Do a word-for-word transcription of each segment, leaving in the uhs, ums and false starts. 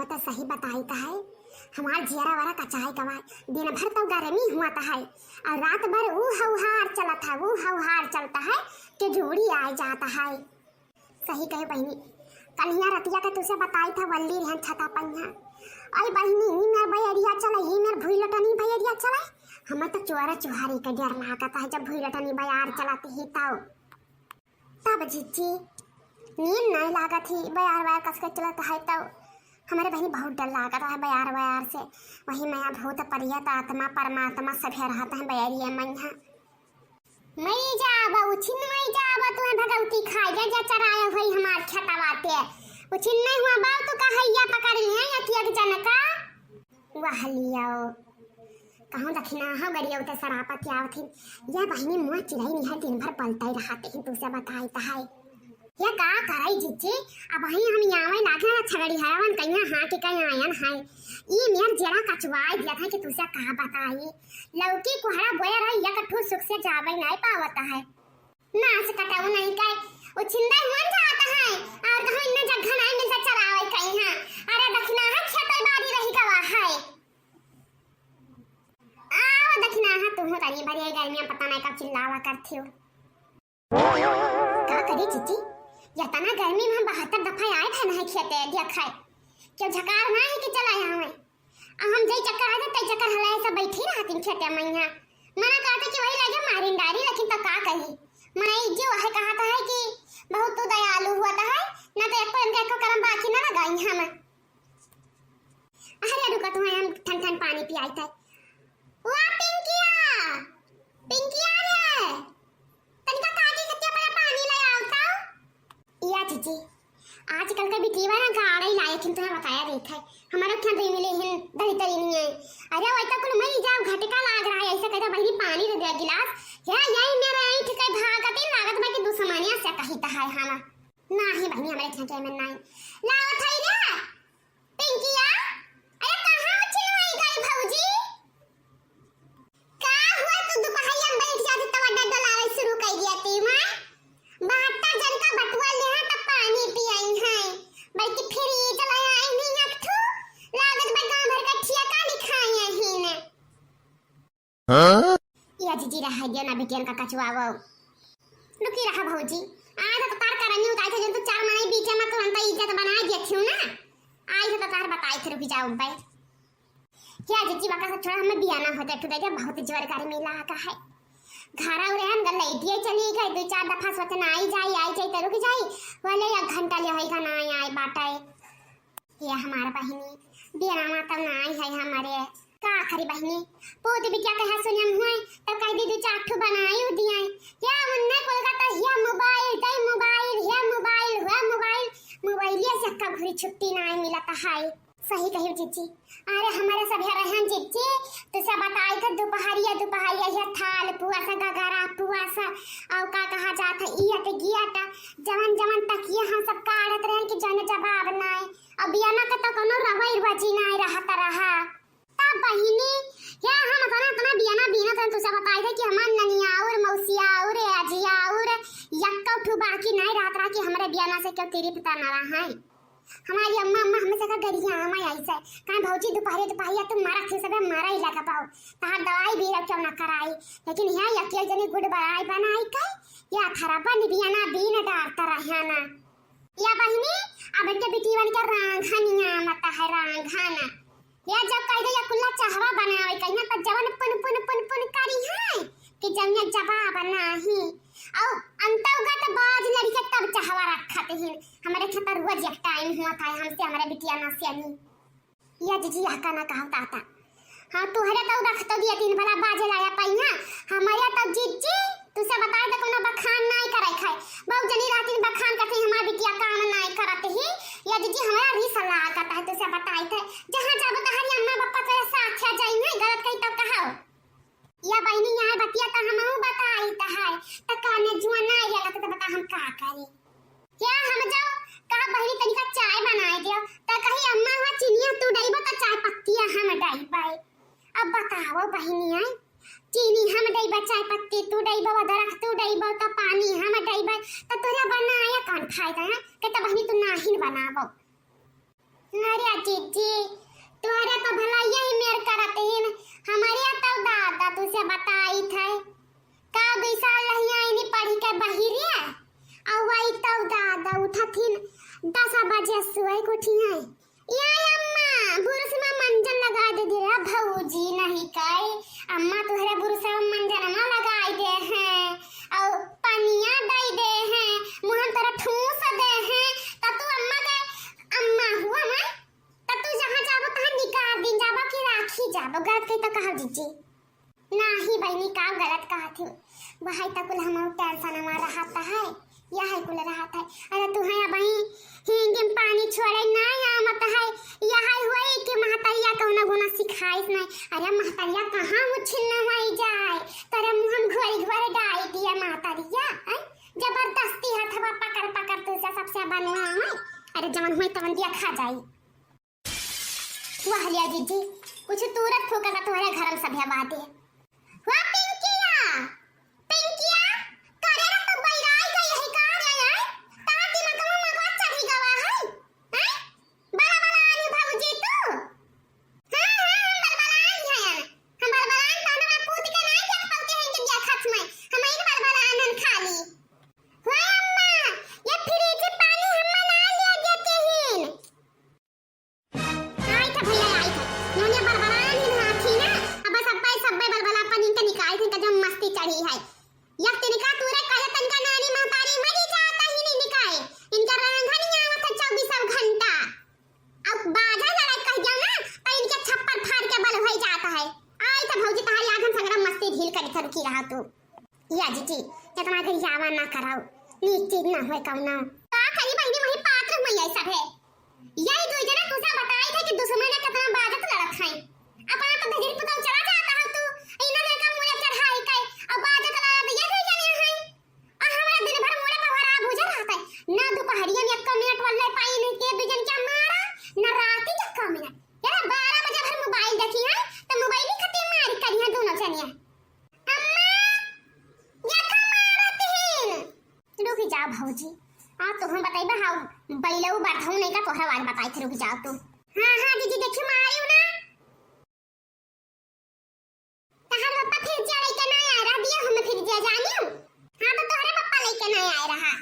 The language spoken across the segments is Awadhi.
त सही बताइत है, हमार जियरा वरा कचाए कवाए, दिन भर तो गर्मी हुआ त है, और रात भर ऊ हौहार चलत है, ऊ हौहार चलत है कि जूड़ी आए जात है। सही कहे बहिनी, कन्हिया रतिया के तुसे बताइत है, वल्ली रहन छता पहिया। आई बहिनी, ई मेर बयरिया चले, ई मेर भुइलटनी बयरिया चले, हमें तो चोरा चुहारी के डर लागत है जब भुइलटनी बयार चलत ही तब। तब जिज्जी, नींद नाहीं लागत ही, बयार बयार कस के चलत है तब। हमरे बहिनी बहुत डर लागत है बयार बयार से। वही मया भूत परियत आत्मा परमात्मा सभे रहत है बयरिया मइहाँ। मरी जाब, उछिन मरी जाब, तुम्हें भगवती खाए जा, जा चराए होई हमार खेतवा ते। उछिन नहीं हुआ बाब, तू कहैया पकड़ लिया या कि एक जनका। वाह लियो। कहूँ दखिना हो गरिया उते सरापत आवत ही। या बहिनी मुँह चिरई निहर दिन भर पलटई रहत ही, तुसे बताइत है। या का करई जिज्जी, अबहीं हम यावै लागे ना छगड़ी हरवन कहिया हाँ के कहीं आयन है। ई मेर जरा कचुआई दिया था कि तुसे का बताई। लौकी कोहरा बोए रही, या कठू सुख से जावै नहीं पावत है। नास कटाऊ नहीं का, उछिंदा हुआ जात है, और कहूँ इन्ना जगह नहीं मिलता चलावै कहीं हाँ। अरे दखिना है खेतै बाड़ी रही गवा है। आओ दखिना है, तू हो तनी भरी गर्मियाँ पता नहीं कब चिल्लावा करती हो। का करी जिज्जी, यतना गर्मी में हम बहत्तर दफा आए थे नहीं खेते, देखे क्यों झकार ना है कि चला यहाँ में। आ हम जई चक्कर आए थे, तई चक्कर हलाए सब बैठी रहती खेते मइहाँ। मना कहते कि वही लगे मारिन डारी, लेकिन तो का कही, मना एक जो है कहता है कि बहुत तू दयालु हुआ तो है, ना तो एको इनका एको करम बाकी ना लगाई हम। अरे रुका, तुम्हें हम ठन ठन पानी पियाई थे। वा पिंकिया, पिंकिया रे, तनिका काकी खतिया पर पानी ले आओ तो। या जिज्जी, आजकल के बिटिया ना गाड़े लायक ही तुम्हें बताया देत है। हमारे क्या दुई मिले हिन दही तरी नहीं है। अरे वही तो कुल मरी जाओ, घटका लाग रहा है, ऐसा कहता बहिनी पानी दे दे गिलास। या यही मेरे ऐंठ के भागत ही लागत बा कि दुश्मनिया से कही तो है हम। नाही बहिनी, हमारे क्या क्या में नहीं। लाओ थाई रे। पिंकिया, अरे कहाँ उछिन हुई गई भौजी? का हुआ तू दुपहरिया में बैठ जाती तब अड्डा डोलावे शुरू कर दिया ती माँ? बहत्तर जन का बटुआ ले हाँ तब पानी पियाई हैं। बल्कि फ्रिज ले आई नहीं एक ठू, लागत बा गाँव भर का ठिया का लिखाई ही ने। हाँ? या जिज्जी रहा दियो ना बिटियन का कचुआवो। रुकी रहा भौजी, आज तो तार करनी उताई थे, जब तो चार मनाई बीचे में तुरंत इज्जत बनाए दिए थी ना। आई तो तार बताई थे, रुकी जाओ बे। या जिज्जी बका से छोड़ा, हमें बियाना होते ठुदे के बहुत जोर गर्मी लागा है। घरा उरे हम गल लेटिए चली गई, दो चार दफा सोचना आई जाई, आई जाई तो रुक जाई, वाले एक घंटा ले होई का ना आई, आई बाटा है। ये हमार बहिनी, बियाना तब ना आई है हमारे। का करी बहिनी, पोत बिटिया कहे सुने हुए, तब कह दी दो चार ठो बनाई दिए। या उन्ने कोई का तो या मोबाइल, दे मोबाइल, या मोबाइल, हुआ मोबाइल, मोबाइलिया से का घुरी छुट्टी ना मिलत है। सही कही जिज्जी। अरे हमारे सब यहाँ रहन जिज्जी, तो सब बताई थे दोपहरिया, दोपहरिया ये थाल पुआ सा, गगरा पुआ सा, और का कहा जात है, इयट गियट, जवन जवन तकिया हम सब काढ़त रहन कि जौने जवाब नाय। अब बियाना के तो कोनो रवै रुआ जी नाय रहत रहा। तब बहिनी, या हम इतना, इतना बियाना बीनत रहन, तो सब बताई थे कि हमार ननिया और मौसिया और अजिया और यक्का उठू बाकी नाय रहत रहा कि हमरे बियाना से क्यों तिरिप तना रहा है। हमारी अम्मा, अम्मा हमेशा का गरिया, अम्मा ऐसे। कहाँ भौजी दोपहरे, दोपहरिया तुम मारा थे सबे मारा ही लगा पाओ। तहार दवाई भी रख क्यों ना कराई। लेकिन यहाँ यकिया जनी गुड़ बड़ाई बनाई कई, या खराबा निबियाना बीन डारता रहा ना। या बहिनी, अब के बिटियन के रांघा निया मत है, रांघा ना। या जब कह दे या कुल्ला चाहवा बनावे कहिया त जवन पुन पुन पुन पुन करी है कि जौने जवाब नाही। औ अंतौगत बाज लड़के तब चाहवा रखत हिन। हमरे खेत रोज एक टाइम हुआ था हमसे, हमरे बिटिया ना सियानी। या जिज्जी यह का ना कहत आता। हाँ, तोहरे तो रख तो दिया दिन भला बाजे लाया पहिया। हमारे तो जिज्जी, तुसे बताए तो कोनो बखान नाय करे खाए। बहुत जनी रहती बखान करती, हमार बिटिया काम नाय करत ही। या जिज्जी, हमारा रीस लागत है, तुसे बताए थे। जहाँ जाबो तहारी अम्मा पापा तेरे साथ आ जाई है, गलत कही तब कहो। या बहिनी, यहाँ बतिया तो हमहू बताई तो है, तो काने जुआ नाय रहत तो बता हम का करी। या हम जाओ, कहा बहिनी तनिका चाय बनाए दियो, तो कही अम्मा हुआ चिनिया तू डईबो तो चाय पत्तिया हम डईबे। अब बताओ बहिनी, आई चीनी हम डईबे, चाय पत्ती तू डईबो, अदरक तू डईबो, तो पानी हम डईबे, तो तोरा बनाया कौन फायदा है? के तो बहिनी तू नाहिन बनावो। अरे जीजी, तोहरे तो भला यही मेर करत हिन, हमरे तो दादा तुसे बताइत है। का दुई साल रहिया इन्हीं पढ़ी के बहिरिया, और वही तो दादा उठत हिन दस बजे सोए के उठी हैं। या अम्मा, बुरुस में मंजन लगाइ दे दे रे भौजी, नहीं काई? अम्मा तोहरे बुरुस में मंजन ना लगाइ दे हैं, और पनिया दइ दे हैं, मुँह में तोहरे ठूस दे हैं, त तू अम्मा के अम्मा हुआ मैं? त तू जहाँ जाबो तहाँ निकार दिन जाबो कि राखी जाबो, गलत कही तो कहा जीजी। नाही बहिनी, का गलत कहत हूँ? वही तो कुल हम टेंशन हमार रहत है, यह कुल रहत है। अरे तू है अबही हिंग में पानी छोड़े ना आवत है, यह हुई कि महतरिया कौनो गुना सिखाइस नहीं। अरे महतरिया कहाँ उछिन्न होई जाए, तोरे मुँह में घोरी घोरी डाई दिए महतरिया, हैं? जबरदस्ती हथवा पकड़ पकड़ तू से सबसे बनवा है। अरे जवन हुई तवन दिया खा जाई। वाह लिया जीजी, कुछ तुरत फूका का तुम्हारे घर में सभ्या बात है। वाह पिंकिया, पिंकिया, करे रे तू बैराई का यही का रे है? तार दिमाग में मगवा चढ़ी गवा है? हैं? बलबलानी भौजी तू? हाँ, हाँ, हम बलबलानी है। हम बलबलान तो हमारा पूत के नाई देख पाते हैं कि देखत में। हम इन बलबलान खाली। वाह अम्मा, ये फ्रिज पानी हम्मा ना ले देते हैं। आई था भैया, आई था। नोनिया बलबलान ही ना थी ना। अब बस अब्बे सब्बे बलबलापन इनके निकाल थे, इनका जो मस्ती चढ़ी है। यक तिनका तूरे कहे तनका नानी महतारी मरी जाता ही नहीं निकाय। इनका रांधा नहीं आवत है चौबीसों घंटा। अब बाजा लड़ाई कह जाओ ना, तो इनके छप्पर फाड़ के बल होई जाता है। आई था भौजी तहारी आज हम सगरा मस्ती ढील करी था, रुकी रहा तू। या जीजी, इतना गरियावा ना कराओ, नीक चीज ना होए कौनो। का करी बहिनी, वही पात्र हुई है सब है। यही दो जना तुझे बताई थे कि दुश्मन है कितना बाजत लड़त है। अपना तो धीर पुतल चला जाता है तू, इन्हें लड़का मुझे चढ़ाई के, अब बाजत लड़त ये दो जने हैं। और हमारा दिन भर मुड़ा पर हरा भुजा रहता है। ना दोपहरिया में एक मिनट वाला पाई नहीं के बिजन क्या मारा, ना राती के एक मिनट। यार बारह बजे भर मोबाइल देखी है, तो मोबाइल ही खत्म मारी करी हैं दोनों जनिया। अम्मा, या का मारत हिन? रुक जा भौजी, आ तो हम बताइबा, हाँ, बैलऊ बरधऊ नहीं का तोहरा वार बताई थे, रुक जा तू। हाँ, हाँ, दीदी, देखी मारियो ना। तहार पप्पा फ्रिजिया लेके ना आए रहा दिया, हम फ्रिजिया जानियो। हाँ, तो तोहरे पप्पा लेके ना आए रहा।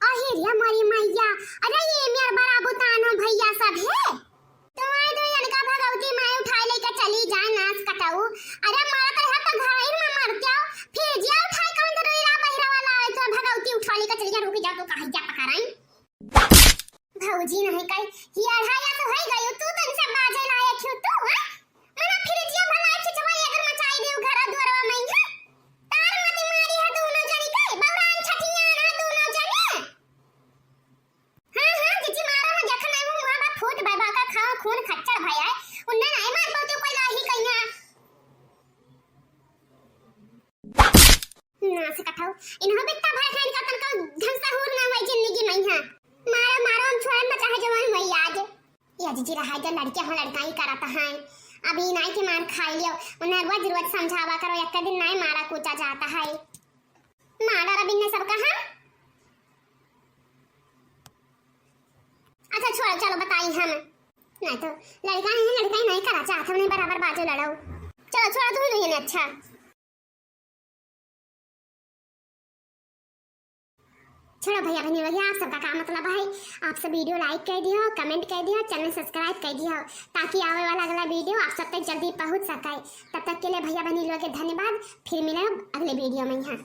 अहे रे मोरी मैया, अरे ये मेर बड़ा बुतान हो भैया सब है। तो आए दो इनका भगवती माई उठाए लेके चली जाए नास कटाऊ। अरे मारा तो है तो घर ही में मर जाओ, फ्रिजिया उठाए कौन तो रोई रहा बहिरा वाला आए तो भगवती उठा लेके चली जा, रुक जा तो कहीं जा पकड़ाई। भौजी नहीं कही, ये अढ़ाया तो है गई, तू तो इनसे बाजे लायक हो तू, हैं? मना फ्रिजिया भला चिचवा अगर मचाई देउ घरा दुआरवा में, हैं? तार मती मारी है दोनों जनी के, बौरान छठिया ना दोनों जनी। हाँ, हाँ, जीजी मारा ना, जखन आई वो मुहावा फूट बाबा का खाओ खून खच्चर भया है, उन्हें नहीं मार पाती कोई लाही कहीं है। नास कटाऊ, इन्हों बित्ता भर खाइन का तनका ढंग से हूर ना हुई जिंदगी में यहाँ। मारो, मारो, हम छोड़न बचा है जवान वही आज। या जीजी रहा है जो लड़के हो लड़का ही करता है। अभी नाई के मार खाई लियो, उन्हें रोज रोज समझावा करो, एक दिन नाई मारा कूचा जाता है। मारा रबिन ने सबका हम। अच्छा छोड़ो, चलो बताई हम। नहीं तो लड़का नहीं, लड़का ही नहीं करा चाहता, उन्हें बराबर बाजू लड़ाओ। चलो छोड़ो, तुम नहीं अच्छा। छोड़ो भैया बहनी लोग, आप सबका का मतलब है, आप सब video like कर दियो, comment कर दियो, channel subscribe कर दियो, ताकि आवे वाला अगला video आप सब तक जल्दी पहुँच सके। तब तक के लिए भैया बहनी लोग के धन्यवाद, फिर मिले अगले video में यहाँ।